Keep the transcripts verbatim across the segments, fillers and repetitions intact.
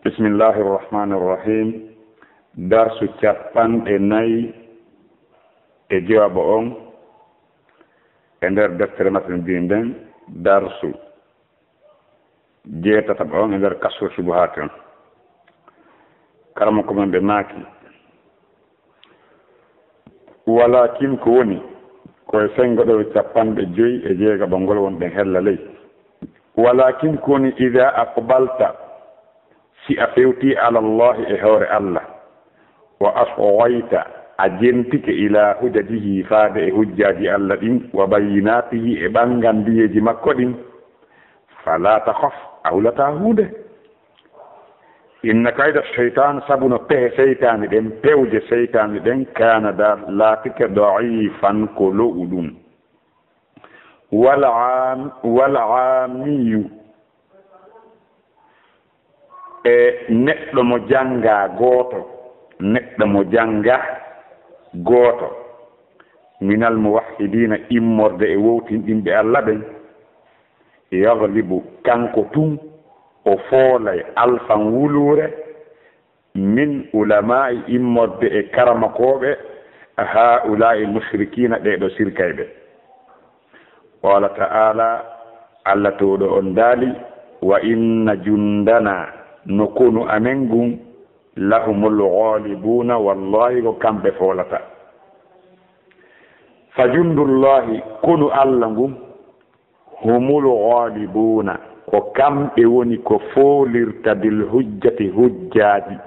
Bismillahi irrahmani irrahim. Darsu cappanɗe nayi e jeeɗiɗo on e nder deftere maɓɓe nden, darsu jeetataɓo on e nder Kashfu Shubuhaati on. Karamoko men ɓe maaki, walakin ko woni, ko e sengo ɗo cappanɗe joy e jeegaɓo ngol wonɗen hella ley. Walakin ko woni, ida aqbalta, si a fewti ala Allahi e hoore Allah, wa asghayta, a jentike ila hujajihi faade e hujjaaji Allah ɗin, wa bayyinatihi e ɓangandiyeeji makko ɗin, fala takhaf, a hulataa huunde. Inna kayda shaytan, sabu no pehe seytaane ɗen, pewje seytaane ɗen, kana da laatike da'ifan ko lo'uɗun. Wal aam-, wal aamiyu, e neɗɗo mo janngaa gooto, neɗɗo mo janngaa gooto, minal muwahhidiina, immorde e wowtinɗinɓe Alla ɓen, yaglibu, kanko tun o foolay alfan wuluure, min ulamaa'i, immorde e karamokooɓe, haa'ulaa'i mushrikiina, ɓee ɗoo sirkayɓe. Qaala ta'aala, Alla Toowɗo on daali, wa inna jundana, no konu amen ngun, lahumul ghaalibuuna, wallaahi ko kamɓe foolata. Fa jundullaahi, konu Alla ngun, humul ghaalibuuna, ko kamɓe woni ko foolirta bil hujjati hujjaaji,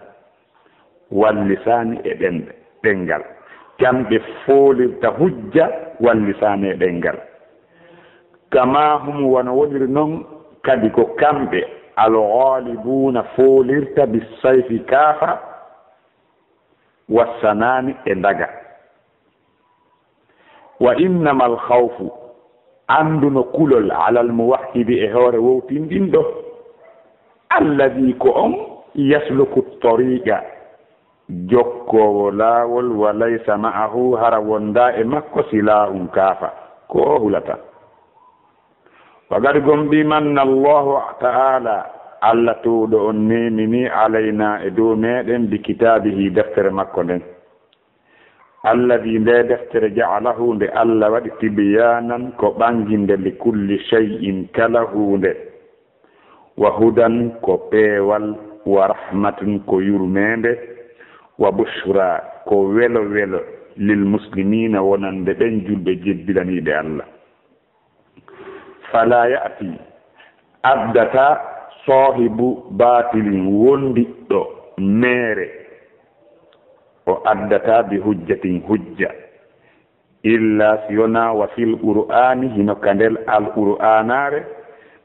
wal lisaani e ɗen-, ɗenngal. Kamɓe foolirta hujja wal lisaani e ɗenngal. Kama hum, wano woniri non kadi ko kamɓe al ghaalibuuna foolirta bis sayfi kaafa, was sanaani e ndaga. Wa innamal khawfu, anndu no kulol, alal muwahhidi, e hoore wowtinɗinɗo, alladhi, ko on, yasluku tariqa, jokkoowo laawol, wa laysa ma'ahu, hara wondaa e makko, silahun kaafa, ko o hulata. Wa qad gomɗii manna Allahu ta'ala, Alla Toowɗo on neeminii, alaynaa, e dow meɗen, bi kitaabihi, deftere makko nden. Alladhi, nde deftere, ja'alahu, nde Alla waɗi, tibyaanan, ko ɓannginde, li kulli shay'in, kala huunde, wa hudan, ko peewal, wa rahmatun, ko yurmeende, wa bushra, ko welo welo, lil muslimiina, wonande ɓen julɓe jebbilaniiɓe Alla. Falaa ya'ti, addataa, saahibu baatilin, wondiɗɗo meere, o addataa, bi hujjatin, hujja, illaa, si wonaa, wa fil qur'aani, hino ka nder Alqur'aanaare,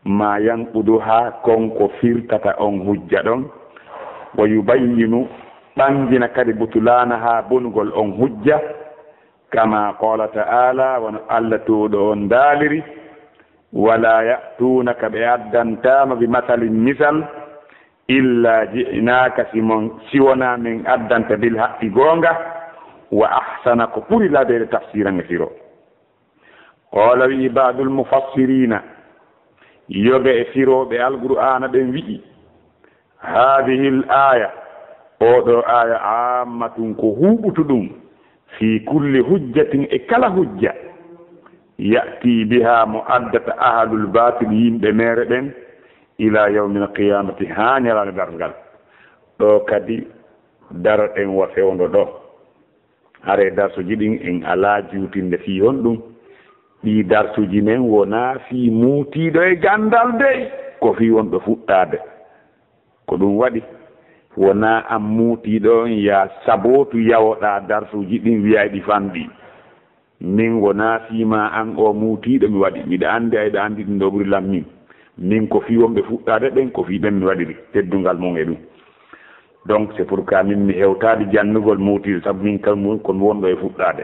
maa yanquduhaa, kon ko firtata on hujja ɗon, wa yubayyinu, ɓanngina kadi, butulaanahaa, bonugol on hujja, kama qaala ta'ala, wano Alla Toowɗo on daaliri, walaa ya'tuunaka, ɓe addantaama, bi masalin, misal, illaa ji'naaka, si mon, si wonaa men addanta, bil haqqi, goonga, wa ahsana, ko ɓuri labeede, tafsiran, e firo. Qaala, wi'i ba'dul mufassiriina, yoga e firooɓe Alqur'aana ɓen wi'i, haadihil aaya, oo ɗoo aaya, aammatun, ko huuɓutuɗun, fii kulli hujjatin, e kala hujja, ya'tii bihaa, mo addata, ahlul baatil, yimɓe meere ɓen, ilaa yawmil qiyaamati, haa ɲalaande darngal. Ɗoo kadi, daroɗen wa fewndo ɗoo. Haray darsuuji ɗin en alaa juutinde fii honɗun? Ɗii darsuuji men wonaa fii muutiiɗo e ganndal dey, ko fii wonɗo fuɗɗaade. Ko ɗun waɗi, wonaa an muutiiɗo on yaa sabootu yawoɗaa darsuuji ɗin, wi'aa ɗi fanɗii. Min wonaa fii maa an oo muutiiɗo mi waɗi, miɗa anndi a hiɗa anndi ɗun ɗoo ɓuri lan min. Min ko fii wonɓe fuɗɗaade ɓen, ko fii ɓen mi waɗiri, teddungal mun e ɗun. Donc, c'est pourquoi min mi hewtaali jannugol muutiiɗo, sabu min kam ko mi wonɗo e fuɗɗaade.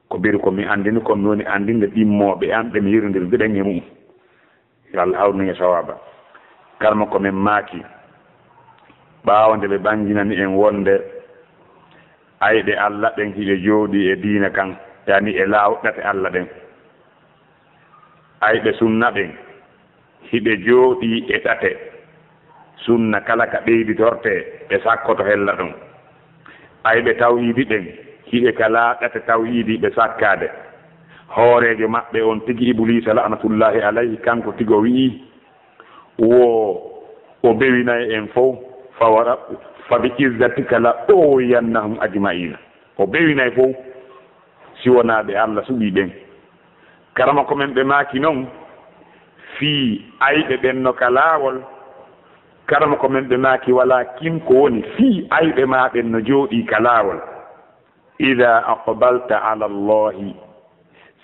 Ko biri ko mi anndini, ko mi woni anndinde ɗimmooɓe an ɓe mi hirondirde ɓen e mu'un. Yo Allah hawru en e sawaaba. Karamoko men maaki, ɓaawo nde ɓe ɓanginani en wonde ayɓe Alla ɓen hiɓe jooɗii e diina kan, yani e laawol ɗate Alla ɗen. Ayɓe sunna ɓen hiɓe jooɗii e ɗate Sunna kala ka ɓeyditortee, ɓe sakkoto hella ɗon. Ayɓe tawhiidi ɓen, hiɓe ka laaɗate tawhiidi ɓe sakkaade. Hooreejo maɓɓe on tigi Ibuliisa la'natullaahi alayhi, kanko tigi o wi'i, wo o bewinay en fow, fa wa rab-, fa bi izzatika la ughwiyannahum ajma'iina. O bewinay fow, si wonaa ɓe Alla suɓii ɓen. Karamoko men ɓe maaki non, fii ayɓe ɓen no ka laawol. Karamoko men ɓe maaki, walaakin ko woni fii ayɓe maa ɓen no jooɗii ka laawol. Idaa aqbalta ala Allaahi,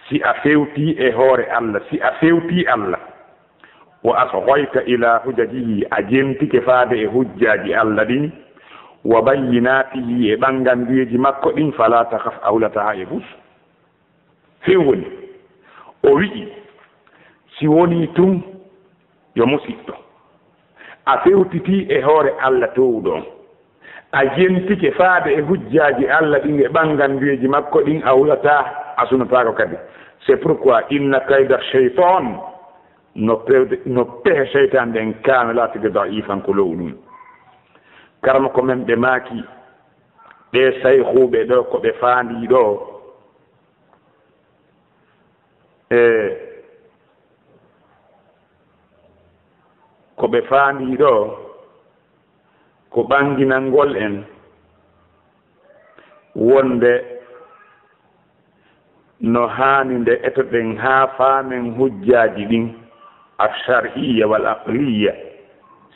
si a fewtii e hoore Alla, si a fewtii Alla, wa asghayta ilaa hujajihi, a jentike faade e hujjaaji Alla ɗin, wa bayyinaatihi, e ɓannganduyeeji makko ɗin, falaa takhaf, a hulataa e fus. Few woni, o wi'i, si wonii tun, yo musiɗɗo, a fewtitii e hoore Alla toowuɗo on, a jentike faade e hujjaaji Alla ɗin e ɓannganduyeeji makko ɗin, a hulataa, a sunotaako kadi. C'est pourquoi inna kayda shaytan, no pewde, no pehe seytaane ɗen kaana laatike da'ifan ko lo'u ɗum. Karamoko men ɓe maaki, ɓee sayhuuɓe ɗoo ko ɓe faandii ɗoo, e ko ɓe faandii ɗoo, ko ɓannginangol en wonde no haani nde etoɗen haa faamen hujjaaji ɗin, ash-shar'iyya wal aqliyya,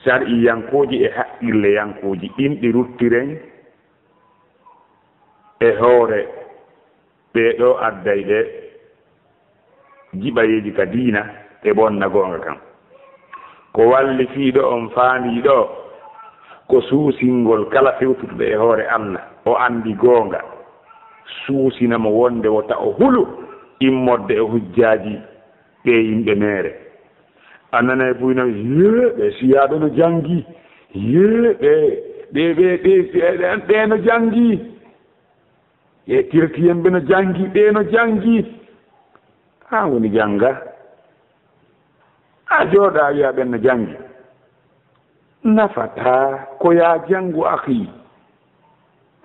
shar'iyankooji e haqqilleyankooji, ɗin ɗi ruttiren e hoore ɓee ɗoo addayɓe jiɓayeeji ka diina e bonna goonga kan. Ko wallifiiɗo on faandii ɗoo, ko suusingol kala fewtutuɗo e hoore Alla, o anndi goonga, suusina mo wonde wota o hulu immorde e hujjaaji ɓee yimɓe meere. A nanay buy no, yee, ɓee siyaaɓe no janngi, yee, ɓee, ɓee, ɓee, ɓee, ɓee, ɓee no janngi. E tirtiyen ɓe no janngi, ɓee no janngi. Haa woni jannga. A jooɗa wi'a ɓen no janngi. Nafataa ko yaa janngu akhi.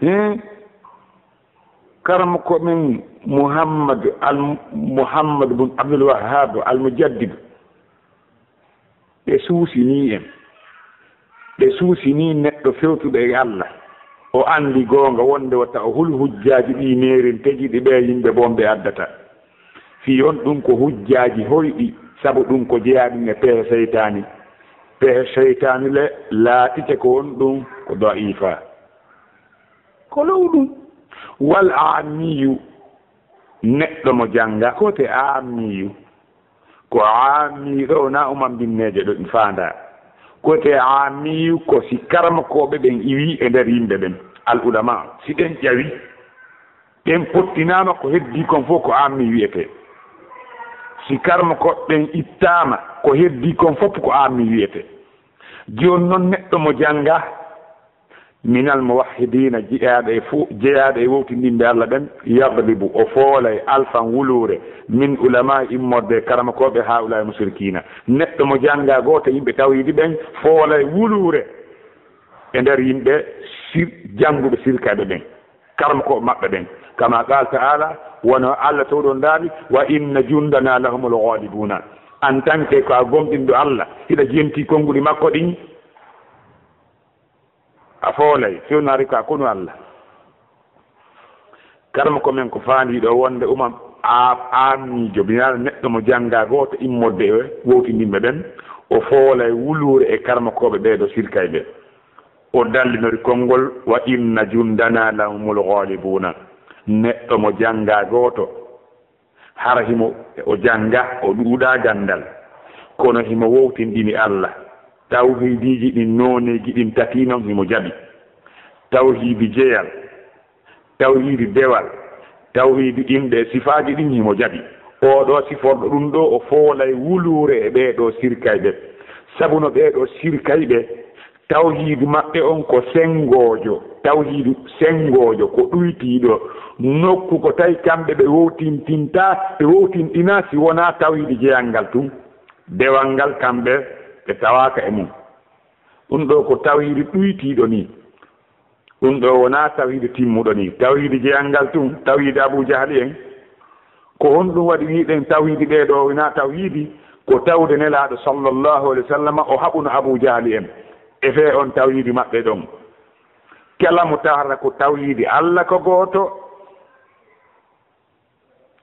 Hein? Karamoko men Muhammad al-, Muhammad bun Abdul Wahhab al-Mujaddid. Ɓe suusinii en. Ɓe suusinii neɗɗo fewtuɗo e Alla. O anndi goonga wonde wota o hul hujjaaji ɗi meerin tegi ɗi ɓee yimɓe bonɓe addata. Fii on ɗum ko hujjaaji hoyɗi, sabu ɗum ko jeyaa ɗum e pehe seytaani. Pehe seytaani le laatike ko on ɗum ko da'ifa. Ko lo'u ɗum. Wal aammiyu, neɗɗo mo jannga, ko te aammiyu. Ko aammiyu ɗo, wonaa uman binneejo ɗo ɗi faandaa. Ko te aammiyu ko si karamokooɓe ɓen iwii e nder yimɓe ɓen, al ulama, si ɓen ƴawi, ɓen pottinaama, ko heddii kon fof ko aammiyu wi'etee. Si karamokooɓe ɓen ittaama, ko heddii kon fof ko aammiyu wi'etee. Jooni non neɗɗo mo janngaa, minal muwahhidiina, jeyaaɗo e fo-, jeyaaɗo e wowtindinɓe Alla ɓen, yaglibu, o foolay alfan wuluure, min ulamaa, immorde e karamokooɓe, haa'ulaa'i mushrikiina. Neɗɗo mo janngaa gooto e yimɓe tawhiidi ɓen, foolay wuluure e nder yimɓe sir-, jannguɓe sirkayɓe ɓen, karamokooɓe maɓɓe ɓen. Kama qaala ta'aala, wano Alla towɗo on daali, "Wa inna jundanaa lahumul ghaalibuuna." En tant que ko a gomɗinɗo Alla, hiɗa jentii konnguɗi makko ɗin, a foolay, si wonaari ko a konu Alla. Karamoko men ko faandii ɗoo wonde uman a-, aammiijo, binaal neɗɗo mo janngaa gooto immorde e wowtindinɓe ɓen, o foolay wuluure e karamokooɓe ɓee ɗoo sirkayɓe. O dallinori konngol, "Wa inna jundanaa lahumul ghaalibuuna." Neɗɗo mo janngaa gooto, hara himo, o jannga, o ɗuuɗaa ganndal, kono himo wowtindini Alla. Tawhiidiiji ɗin, nooneeji ɗin tati non himo jaɓi. Tawhiidi jeyal, tawhiidi dewal, tawhiidi inɗe e sifaaji ɗin himo jaɓi. Oo ɗoo siforɗo ɗum ɗoo, o foolay wuluure e ɓee ɗoo sirkayɓe. Sabu no ɓee ɗoo sirkayɓe, tawhiidu maɓɓe on ko senngoojo, tawhiidu senngoojo, ko ɗuytiiɗo. Nokku ko tawi kamɓe ɓe wowtintintaa, ɓe wowtintinaa si wonaa tawhiidi jeyal ngal tun. Dewal ngal kamɓe ɓe tawaaka e mum. Ɗun ɗoo ko tawhiidi ɗuytiiɗo nii. Ɗun ɗoo wonaa tawhiidi timmuɗo nii. Tawhiidi jeyal ngal tun, tawhiidi Abuu Jahali en. Ko honɗun waɗi wi'uɗen tawhiidi ɓee ɗoo wonaa tawhiidi? Ko tawde Nelaaɗo sallallahu alayhi wa sallam o haɓuno Abuu Jahali en e fee on tawhiidi maɓɓe ɗon. Kala mo tawata ko tawhiidi Alla ko gooto,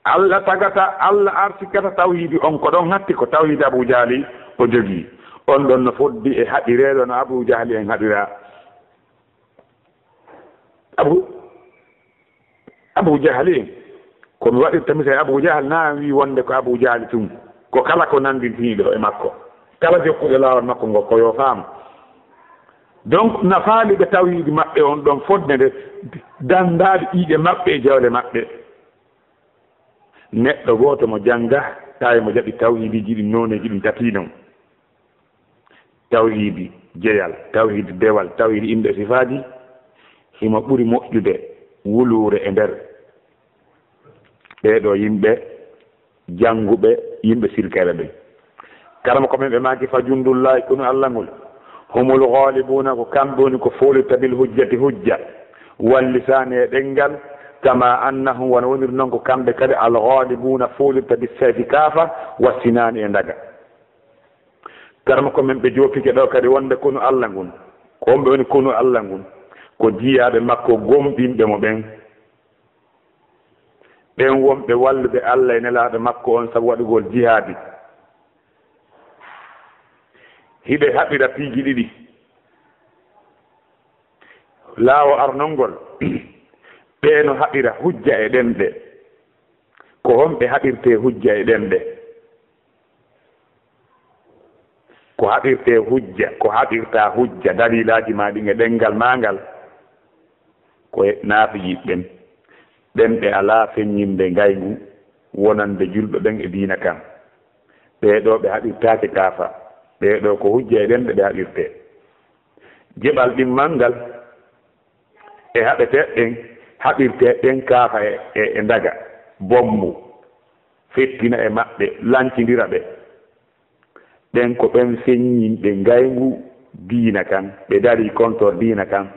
Alla tagata, Alla arsikata tawhiidi on, ko ɗon hatti ko tawhiidi Abuu Jahali o jogii. On ɗon no foddi e haɗireeɗo no Abuu Jahali en haɗiraa. Abu, Abuu Jahali en, ko mi waɗirta misal e Abuu Jahal, naa mi wii wonde ko Abuu Jahali tun, ko kala ko nanndintiniiɗo e makko, kala jokkuɗo laawol makko ngol, ko yo faam. Donc, nafaali ɓe tawhiidi maɓɓe on ɗon fodde nde danndaali ƴiiƴe maɓɓe e jawle maɓɓe. Neɗɗo gooto mo jannga, tawi mo jaɓi tawhiidiji ɗin nooneeji ɗin tati non. Tawhiidi jeyal, tawhiidi dewal, tawhiidi inɗe e sifaaji, himo ɓuri moƴƴude wuluure e nder ɓee ɗoo yimɓe jannguɓe, yimɓe sirkeeɓe ɓen. Karamoko men ɓe maaki, "Fa jundullahi, konu Alla ngol, humul ghalibuna, ko kamɓe woni ko foolirta bil hujjati hujja, wal lisani e ɗemngal, kama annahum, wano woniri non ko kamɓe kadi al ghalibuna foolirta bis sayfi kaafa, was sinani e ndaga." Karamoko men ɓe joopike ɗoo kadi wonde konu Alla ngun, ko homɓe woni konu Alla ngun? Ko jiyaaɓe makko gomɗinɓe mo ɓen. Ɓen wonɓe walluɓe Alla e Nelaaɗo makko on sabu waɗugol jihaadi. Hiɓe haɓira piiji ɗiɗi. Laawol arnol ngol, ɓee no haɓira hujja e ɗemɗe. Ko honɓe haɓirtee hujja e ɗemɗe? Ko haɓirtee hujja, ko haɓirtaa hujja, daliilaaji maa ɗin e ɗemngal maa ngal, ko e naafiqiiɓe ɓen. Ɓen ɓe alaa feññinde ngayngu wonande julɓe ɓen e diina kan. Ɓee ɗoo ɓe haɓirtaake kaafa. Ɓee ɗoo ko hujja e ɗemɗe ɓe haɓirtee. Jeɓal ɗimmal ngal e haɓeteeɓe ɓen, haɓirteeɓe ɓen kaafa e, e, e ndaga, bommbu, fettina e maɓɓe, lancindira ɓe. Ɓen ko ɓen feññinɓe ngayngu diina kan, ɓe darii kontor diina kan.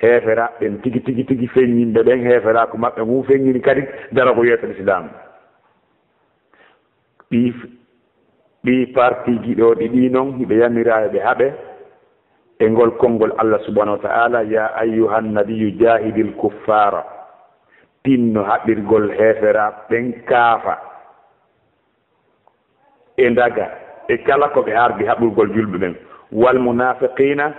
Heeferaaɓe ɓen tigi, tigi, tigi feññinɓe ɓen, heeferaaku maɓɓe ngun feññini kadi daragol yeeso Lislaam. Ɗii, ɗii partiiji ɗoo ɗiɗi non, hiɓe yamiraa yo ɓe haɓe e ngol konngol Allah subhanahu wa ta'ala, "Ya ayyuhan nabiyyu jahidil kuffara." Tinno haɓirgol heeferaaɓe ɓen kaafa. E ndaga, e kala ko ɓe ardi haɓurgol julɓe ɓen. Wal munafiqina,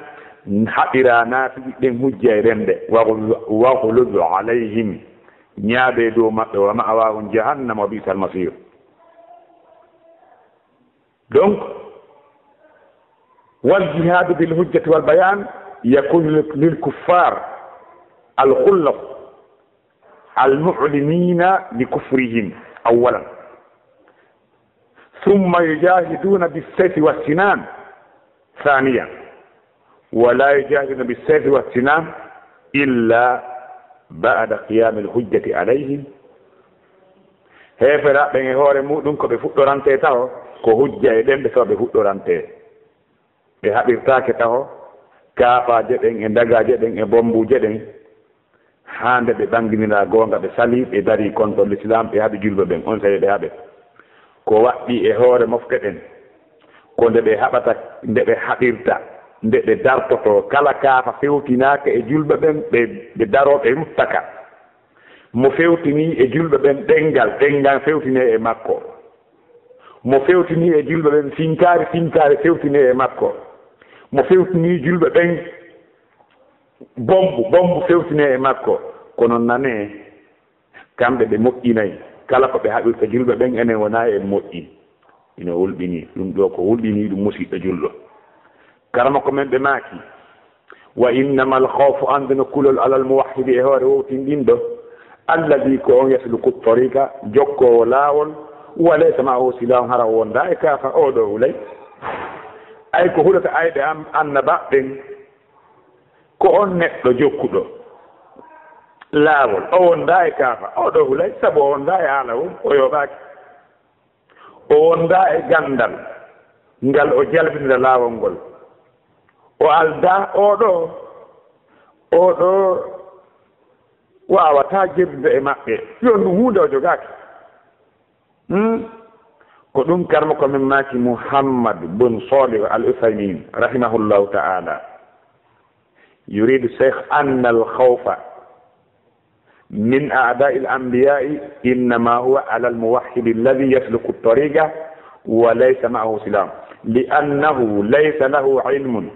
haɓira naafiqi ɓen hujja e ɗemɗe. Waghluz, waghluz alayhim, ñaabee dow maɓɓe, wa ma'wahum jahannam, wa bi'sal masir. Donc, wal jihadu bil hujjati wal bayan yakunu lil, lil kuffar al khullas al mu'linina li kufrihim awwalan. Thumma yujahiduna bis sayfi was sinan thaniyan. Wa la yujahiduna bis sayfi was sinan illa ba'da qiyamil hujjati alayhim. Heeferaaɓe ɓen e hoore muɗum ko ɓe fuɗɗorantee taho, ko hujja e ɗemɗe taho ɓe fuɗɗorantee. Ɓe haɓirtaake taho kaafaaje ɗen e ndagaaje ɗen e bommbuuje ɗen, haa nde ɓe ɓanginira goonga, ɓe salii, ɓe darii kontor Lislaam, ɓe haɓi julɓe ɓen, on saa'i ɓe haɓe. Ko waɗɗii e hoore mofte ɗen, ko nde ɓe haɓata, nde ɓe haɓirta, nde ɓe dartotoo. Kala kaafa fewtinaaka e julɓe ɓen, ɓe, ɓe daroo, ɓe rutta ka. Mo fewtinii e julɓe ɓen ɗemngal, ɗemngal fewtinee e makko. Mo fewtinii e julɓe ɓen finkaari, finkaari fewtinee e makko. Mo fewtinii julɓe ɓen bommbu, bommbu fewtinee e makko. Kono nanee, kamɓe ɓe moƴƴinay. Kala ko ɓe haɓirta julɓe ɓen, enen wonaa en moƴƴi. Ina hulɓinii. Ɗum ɗoo ko hulɓinii ɗum, musiɗɗo julɗo. Karamoko men ɓe maaki, "Wa innamal khawfu, annduno kulol alal muwahhidi e hoore wowtinɗinɗo, alladhi ko on yasluku tariqa, jokkoowo laawol, wa laysa ma'ahu silahun, hara o wondaa e kaafa, oo ɗoo hulay." Ay ko hulata ayɓe am annabaaɓe ɓen, ko on neɗɗo jokkuɗo laawol, o wondaa e kaafa, oo ɗoo hulay, sabu o wondaa e haalawol, o yooɓaaki. O wondaa e ganndal ngal o jalbinira laawol ngol. O aldaa, oo ɗoo, oo ɗoo waawataa jeddude e maɓɓe. Yo ɗum huunde o jogaaki. Hmm? Ko ɗum karmo ko men maaki Muhammad bun Salih al Uthaymin, rahimahullahu ta'ala. يريد الشيخ أن الخوف من أعداء الأنبياء إنما هو على الموحد الذي يسلك الطريق وليس معه سلاح، لأنه ليس له علم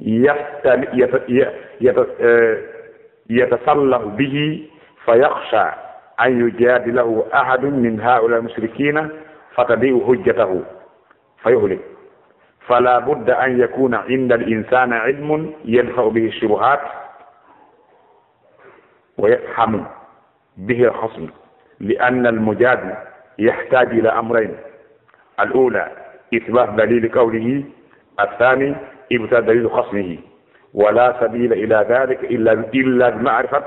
يستل-، يت-، ي-، يت-، آه، يتسلح به، فيخشى أن يجادله أحد من هؤلاء المشركين فتضيع حجته فيهلك. فلا بد أن يكون عند الإنسان علم يدفع به الشبهات ويفهم به الخصم، لأن المجادل يحتاج إلى أمرين: الأولى إثبات دليل قوله، الثاني إبطال دليل خصمه، ولا سبيل إلى ذلك إلا، إلا بمعرفة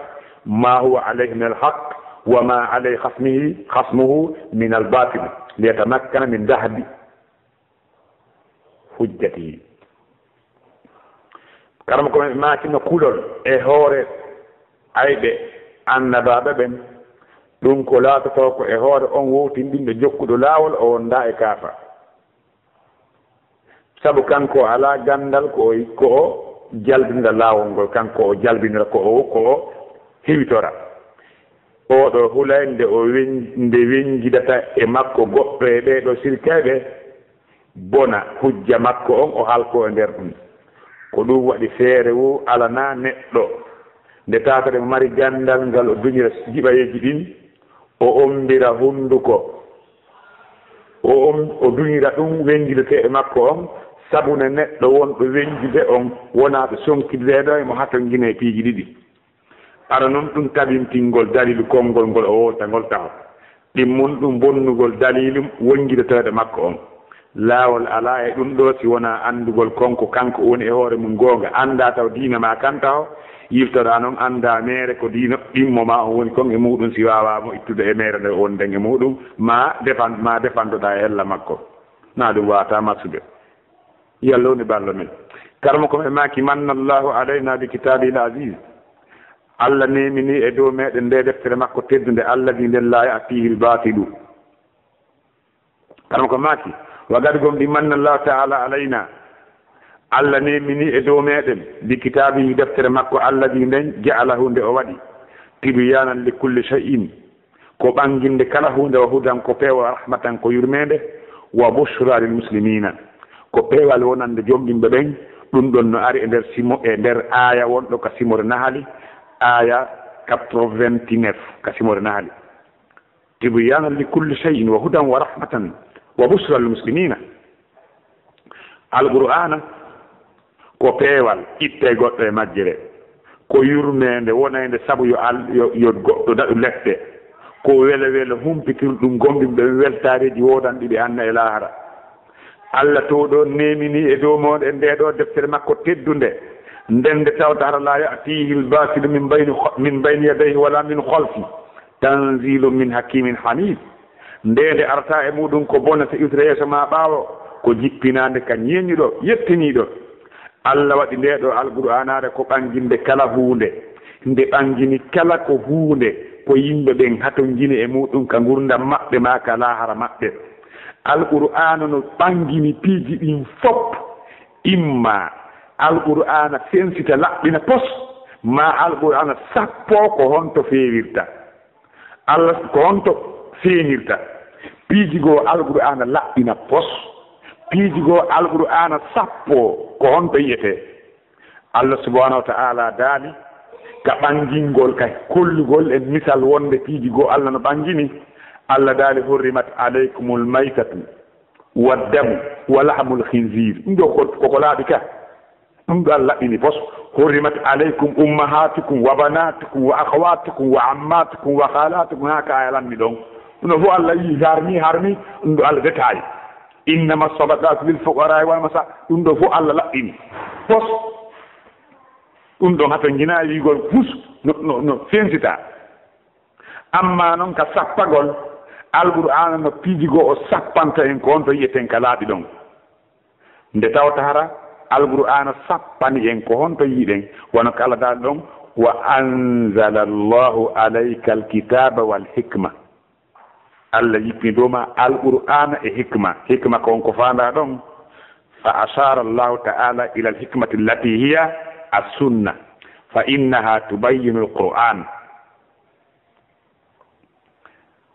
ما هو عليه من الحق وما عليه خصمه، خصمه من الباطل، ليتمكن من دحض حجته. Karamoko men maaki no kulol e hoore ayɓe annabaaɓe ɓen, ɗum ko laatotoo ko e hoore on wowtinɗinɗo jokkuɗo laawol o wondaa e kaafa. Sabu kanko o alaa ganndal ko o, ko o jalbinira laawol ngol, kanko o jalbinira ko o, ko o hewitora. Oo ɗoo hulay nde o wen-, nde wennjidata e makko goɗɗo e ɓee ɗoo sirkayɓe, bona hujja makko on, o halkoo e nder ɗum. Ko ɗum waɗi feere woo alanaa neɗɗo, nde tawata mo mari ganndal ngal o duñira jiɓayeeji ɗin, o ommbira hunnduko, o om-, o duñira ɗum wennjideteeɗo makko on, sabu ne neɗɗo wonɗo wennjude on wonaa ɓe sonkidireeɗo e mo hatonjina e piiji ɗiɗi. Hara non ɗum tabintingol daliilu konngol ngol o wowta ngol taho. Ɗimmun ɗum bonnugol daliilu wonjidotooɗo makko on. Laawol alaa e ɗum ɗoo si wonaa anndugol kon ko kanko woni e hoore mun goonga, anndaa taw diina maa kan taho, yiltoɗaa non anndaa meere ko diina ɗimmo maa on woni kon e muuɗum si waawaa mo ittude e meere nde o wonden e muuɗum, maa defan-, maa defandoɗaa e hella makko. Naa ɗum waawataa masude. Yalla woni ballo men. Karamoko men maaki, "Manna Allahu alayna bi kitaabihil aziz." Allah neemini e dow meɗen nde deftere makko teddunde, "Alladhi nden la ya'tihi al-batilu." Karamoko maaki, "Wa gadi gomɗi manna Allahu ta'ala alayna." Allah neemini e dow meɗen bi kitaabihi deftere makko, "Alladhi nden ja'alahu nde o waɗi tibyanan li kulli shay'in." Ko ɓannginde kala huunde, "wa hudan ko peewal, wa rahmatan ko yurmeende, wa bushra lil muslimina." Ko peewal wonande jomɗinɓe ɓen, ɗum ɗon no ari e nder simo, e nder aaya wonɗo ka simore Nahali, aaya quatre-vingt-neuf ka simore Nahali. "Tibyanan li kulli shay'in wa hudan wa rahmatan wa bushra lil muslimina." Alqur'aana ko peewal, ittee goɗɗo e majjere. Ko yurmeende wonaynde sabu yo Al-, yo, yo goɗɗo daɗu lepte. Ko welo welo humpitirɗum gomɗinɓe ɓen weltaareeji woodanɗi ɓe anna e laahara. Allah to ɗon neemini e dow mooɗon ndee ɗoo deftere makko teddunde. Nden nde tawata hara laa ya'tiihi l-baatilu min bayni, min bayni yadayhi wala min khalfi. Tanzilun min hakimin hamid. Nde nde arata e muɗum ko bona, so iwtira yeeso maa ɓaawo, ko jippinaande ka ñeeñuɗo, yettiniiɗo. Allah waɗi nde ɗoo Alqur'aanaare ko ɓannginde kala huunde. Nde ɓanngini kala ko huunde ko yimɓe ɓen hatonjini e muɗum ka ngurndan maɓɓe maa ka laahara maɓɓe. Alqur'aana no ɓanngini piiji ɗin fof. Imma Alqur'aana sensita laɓɓina pos, maa Alqur'aana sappoo ko honto feewirta. Allah ko honto feeñirta? Piiji goo Alqur'aana laɓɓina pos. Piiji goo Alqur'aana sappoo ko honto yi'etee? Allah subhanahu wa ta'ala daali ka ɓangingol, ka hollugol en misal wonde piiji goo Allah no ɓangini. Allah daali, "Hurrimat alaykumul maytatu waddamu wa lahmul khinzir." Ɗum ɗoo ko, ko, ko laaɓi ka. Ɗum ɗo Allah laɓɓini pos. "Hurrimat alaykum ummahatukum wa banatukum wa akhawatukum wa ammatukum wa khalatukum." Haa ka aya lanni ɗon. Ɗum ɗo fof Allah yi harmi, harmi. Ɗum ɗo Allah détail. "Innama sadaqatu lil fuqara wal masa." Ɗum ɗo fof Allah laɓɓini pos. Ɗum ɗon hato njina wiigol gus no, no, no fensita. Amma non ka sappagol, Alqur'aana no piiji goo o sappanta en ko on to yi'eten ka laaɓi ɗon. Nde tawta hara Alqur'aana sappani en ko honto yi'uɗen, wano ka Alla daali ɗon, "Wa anzala Allahu alayka alkitaba wal hikma." Alla yippini dow ma Alqur'aana e hikma. Hikma ko on ko faandaa ɗon. Fa ashara Allahu ta'ala ila alhikmati allati hiya as-sunna, fa innaha tubayyinu alqur'an.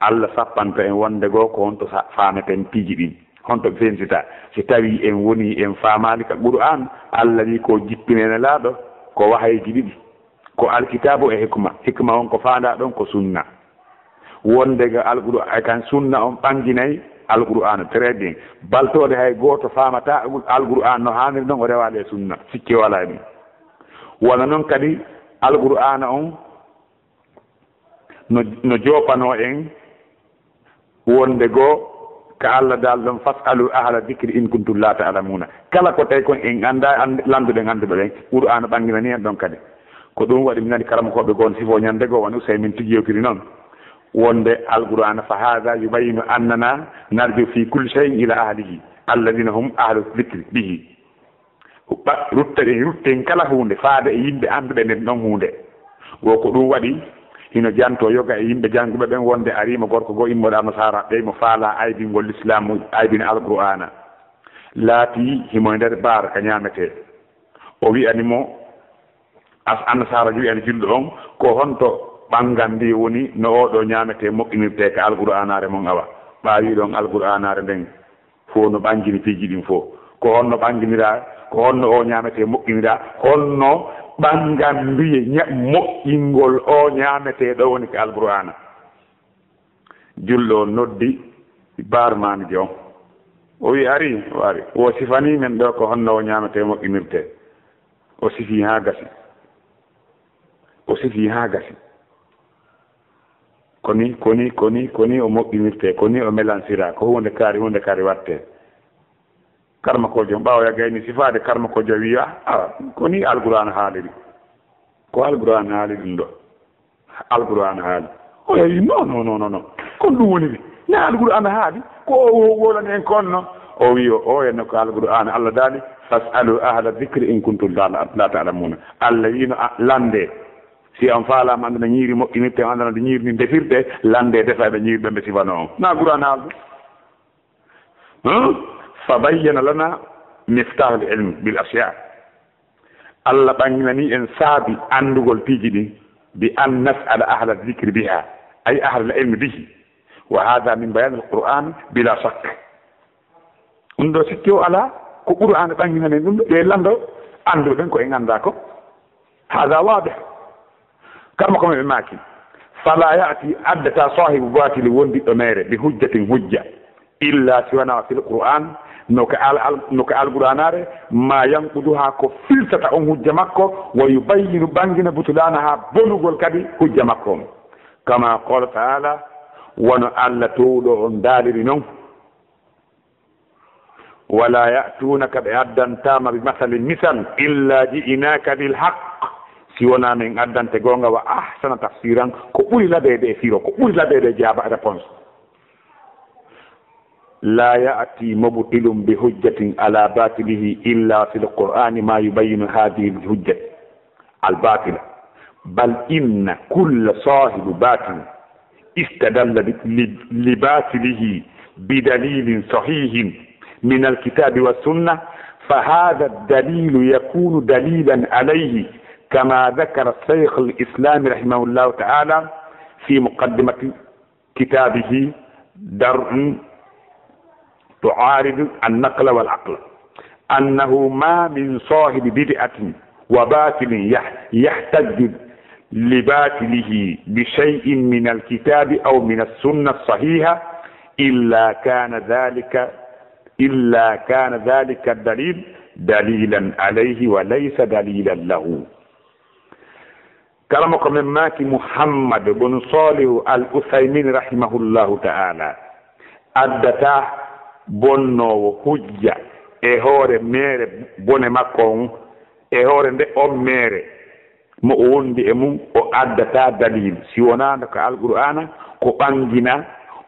Alla sappanta en wonde goo ko honto sa-, faameten piiji ɗin, honto ɓe fensita. Si tawii en wonii en faamaali ka Qur'aan, Alla wi'i ko jippinee Nelaaɗo, ko wahayiji ɗiɗi, ko Alkitaabu e hikma. Hikma on ko faandaa ɗon ko sunna. Wonde ga Alqur'aan kan sunna on ɓanginay Alqur'aana, très bien. Baltoode hay gooto faamataa Alqur'aana no haaniri non o rewaali e sunna, sikke walaa e ɗum. Wano non kadi Alqur'aana on no, no joopanoo en wonde goo ka Alla daali ɗon, "Fas'alu ahla dhikri in kuntum la ta'lamuna." Kala ko tawi kon en anndaa, and-, lannduɗen annduɓe ɓen, Qur'aana ɓanginani en ɗon kadi. Ko ɗum waɗi mi nani karamokooɓe goo no sifoo ñande goo, wano Usaymin tigi yewtiri non, wonde Alqur'aana, "Fa hadha yubayyinu annana narji'u fi kulli shay'in ila ahlihi, alladhina hum ahlu dhikri bihi." Ɓa-, rutten, rutten kala huunde faade e yimɓe annduɓe nden ɗon huunde. Wo ko ɗum waɗi hino jantoo yoga e yimɓe jannguɓe ɓen wonde arii mo gorko goo immorɗo Annasaara, ɓey mo faalaa aybingol Lislaamu, aybina Alqur'aana. Laatii himo e nder baar ka ñaametee. O wi'ani mo, as-, Annasaara wi'ani julɗo on, "Ko honto ɓanngal ndi woni no oo ɗoo ñaametee moƴƴinirtee ka Alqur'aanaare mon awa?" Ɓaawi ɗon Alqur'aanaare nden fow no ɓangini piiji ɗin fow. Ko honno ɓanginiraa? Ko honno oo ñaametee moƴƴiniraa? Honno ɓangal nduye ña-, moƴƴingol oo ñaametee ɗoo woni ka Alqur'aana? Julɗo on noddi barmaanjo on. O wi'i, "Ari, o ari. O sifanii men ɗoo ko honno oo ñaametee moƴƴinirtee." O sifii haa gasi. O sifii haa gasi. Ko ni, ko ni, ko ni, ko ni o moƴƴinirtee, ko ni o melansiraa, ko huunde kaari, huunde kaari waɗtee. Karmakoojo on ɓaawo ya gayni sifaade, karmakoojo wi'i, "Ah, ah, ko ni Alqur'aana haaliri. Ko Alqur'aana haali ɗum ɗoo. Alqur'aana haali." O wi'i, "Non, non, non, non, non. Kon ɗum woniri. Na Alqur'aana haali. Ko o wo-, wolani en kon non." O wi'i, "O, o henno ko Alqur'aana. Alla daali, 'Fas'alu ahla dhikri in kuntum la, la ta'lamuna.'" Alla wi'ino, "A, lanndee. Si on faalaama anndana ñiiri moƴƴinirtee, on anndana ɗo ñiiri ndin defirtee, lanndee defa ɓe ñiiri ɓe ɓe sifanoo on." Na Qur'aana haali ɗum. Hmm? Fa bayyana lana miftahul ilm bil ashiya. Alla ɓanginani en saabi anndugol piiji ɗin, bi an nas'ala ahla dhikri biha, ay ahla al ilmi bihi. Wa hadha min bayan al Qur'an bila shakk. Ɗum ɗoo sikki o alaa, ko Qur'aana ɓanginani en ɗum ɗoo, ɓe lanndoo, annduɗen ko en anndaa ko. Hada wadih. Kamma ko ɓe maaki, "Fala ya'ti", addataa, "sahibu batili", wondiɗɗo meere, "bi hujjatin", hujja, "illa", si wanaa, "fil Qur'an", no ka al-, al-, no ka Alqur'aanaare, "ma yanquduha", ko filtata on hujja makko, "wa yubayyinu", ɓangina, "butlanaha", bonugol kadi hujja makko on. Kama qala ta'ala, wano Alla Toowuɗo on daaliri non. "Wala ya'tunaka", ɓe addantaa ma, "bi masalin", misal, "illa ji'naka bil haqq", si wonaa men addante goonga, "wa ahsana tafsiran", ko ɓuri labeede e firo, ko ɓuri labeede e jaaba, réponse. "La ya'ti mubtilun bi hujjatin ala batilihi illa fil Qur'ani ma yubayyinu hadhihi al hujjat al batila, bal inna kulla sahibu batil istadalla bi, li, li batilihi bi dalilin sahihin min al kitabi wa sunna, fa hadha ad dalilu yakunu dalilan alayhi, kama dhakara shaykh al islam rahimahullahu ta'ala fi muqaddimati kitabihi Dar'un tu'aridu an-naqla wal aqla, annahu ma min sahibi bid'atin wa batilin yah-, yahtajju li batilihi bi shay'in min al-kitabi aw min as-sunnah as-sahiha illa kana dhalika, illa kana dhalika ad-dalil dalilan alayhi wa laysa dalilan lahu. Karamoko men maaki Muhammad bun Salihu al Usaymin rahimahullahu ta'ala, addataa bonnoowo hujja e hoore meere bone makko on, e hoore nde on meere mo o wondi e mun, o addataa dalil, si wonaano ka Alqur'aana, ko ɓangina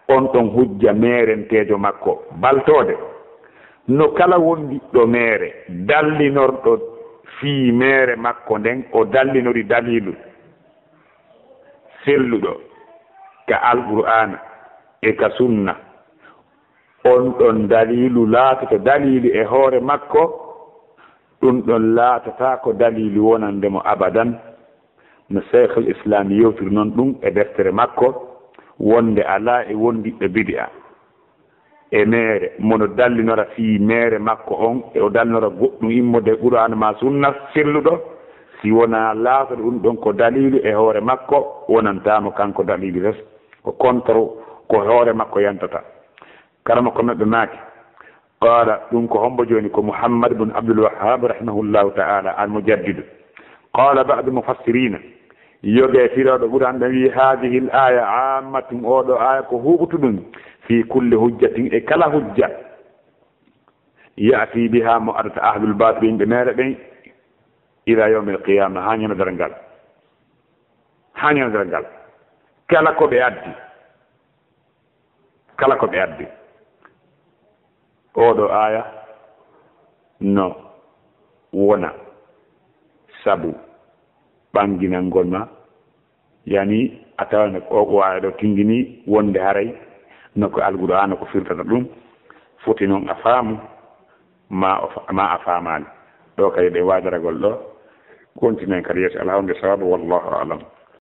on ɗon hujja meerenteejo makko. Baltoode, No kala wondiɗɗo meere dallinorɗo fii meere makko nden, o dallinori daliilu selluɗo ka Alqur'aana e ka Sunna, on ɗon daliilu laatoto daliilu e hoore makko, ɗun ɗon laatataako daliilu wonande mo abadan. No Shaykhul Islam yewtiri non ɗun e deftere makko, wonde alaa e wondiɗɗo bidi'a e meere, mo no dallinora fii meere makko on, e o dallinora goɗɗun immorde e Qur'aana maa Sunna selluɗo, si wonaa laatoto ɗun ɗon ko daliilu e hoore makko, wonantaa mo kanko daliilu res, ko contre ko hoore makko yantata. Karamoko maɓɓe maaki, qaala, ɗun ko hombo jooni? Ko Muhammad bun Abdul Wahhab rahimahullahu ta'ala, al-Mujaddidu. Qaala ba'du mufassirina, yoga e firooɓe Qur'an ɓen wi'i, haadihi l-aaya aammatun, oo ɗoo aaya ko huuɓutuɗun, fii kulli hujjatin, e kala hujja, ya'ti biha, mo adata ahlul baatili, yimɓe meere ɓen, ila yawmil qiyaama, haa ñande darngal, haa ñande darngal, kala ko ɓe addi. Kala ko ɓe addi. Oo ɗoo aaya no wona sabu ɓanginangol ma, yani a tawan ko oo aaya ɗoo tinndini wonde haray no ko Alqur'aana ko firtata ɗun, foti non a faamu, ma o fa-, ma a faamaali. Ɗoo kadi ɗe waajaragol ɗoo, kontinen kadi yeeso alhawnde sawabu, wallahu a'lam.